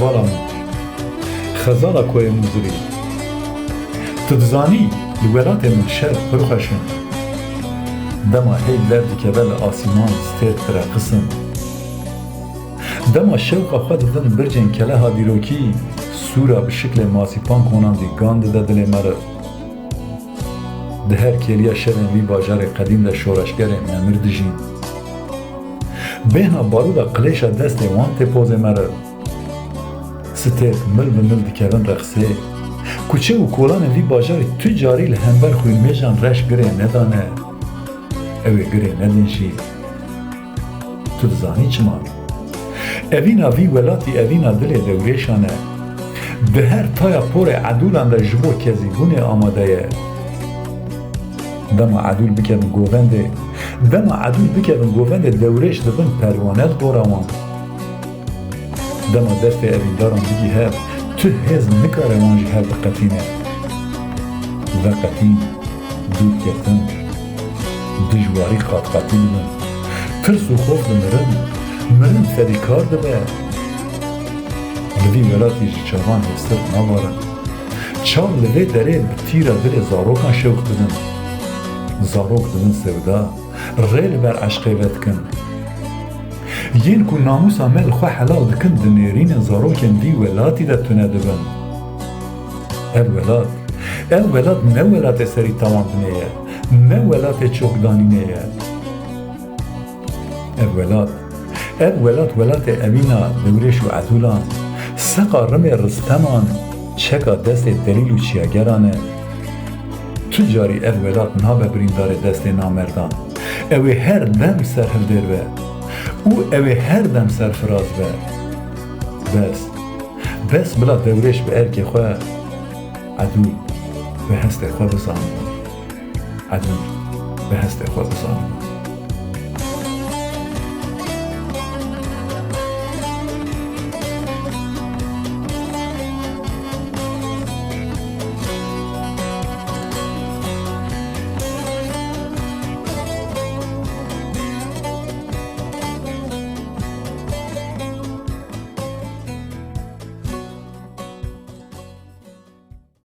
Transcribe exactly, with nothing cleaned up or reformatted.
Vala min, xezala koyê Mûzirî. Tu dizanî, li welatê min şev pir xweş in. Dema hey derdikeve li asîman stêr direqisin. Dema şewqa xwe didin bircên keleha dîrokî, sûra bi şiklê masîpan konandî gan dide dilê meriv. Di her kêliya şevên vî bajarê qedîm de şoreşgerên nemir dijîn. Bêhna barûda qilêşa destê wan tê pozê meriv. Stêrk mil bi mil dikevin reqsê. Kuçe û kolanên vî bajarî tu carî li hember xwînmêjan reş girê nedane. Ew ê girê nedin jî. Tu dizanî çima? Evîna vî welatî evîna dilê dewrêşan e. Di her taya porê edûlan de ji bo kezîbûnê amade ye. Dema edûl bikevin govendê, dema edûl bikevin govendê dewrêş dibin perwane li dora wan. Dema destê evîndaran bigî hev, tu hêz nikare wan ji hev biqetîne. Veqetîn, dûr ketin, dijwarî qatqatî dibin. Tirs û xof dimirin, mirin fedîkar dibe. Li vî welatî ji çavan hêstir nabarin. Çav li vê derê bi tîra dilê zarokan şewq didin. Zarok dibin sewda, rê li ber eşqê vedikin. Yên ku namûsa me li xwe helal dikin, dinêrînin zarokên vî welatî de tune dibin. Ev welat, ev welat ne welatê serî tewandinê ye, ne welatê çokdanînê ye. Ev welat, ev welat welatê evîna dewrêş û edûlan, seqa rimê risteman, çeka destê delîl û çiyageran e. Tu carî ev welat nabe birîndarê destê namerdan. Ew ê her dem serhildêr be û ew ê her dem serfiraz be. Bes, bes bila dewrêş bi erkê xwe, edûl bi hestê xwe bizanibin. Edûl bi hestê xwe bizanibin.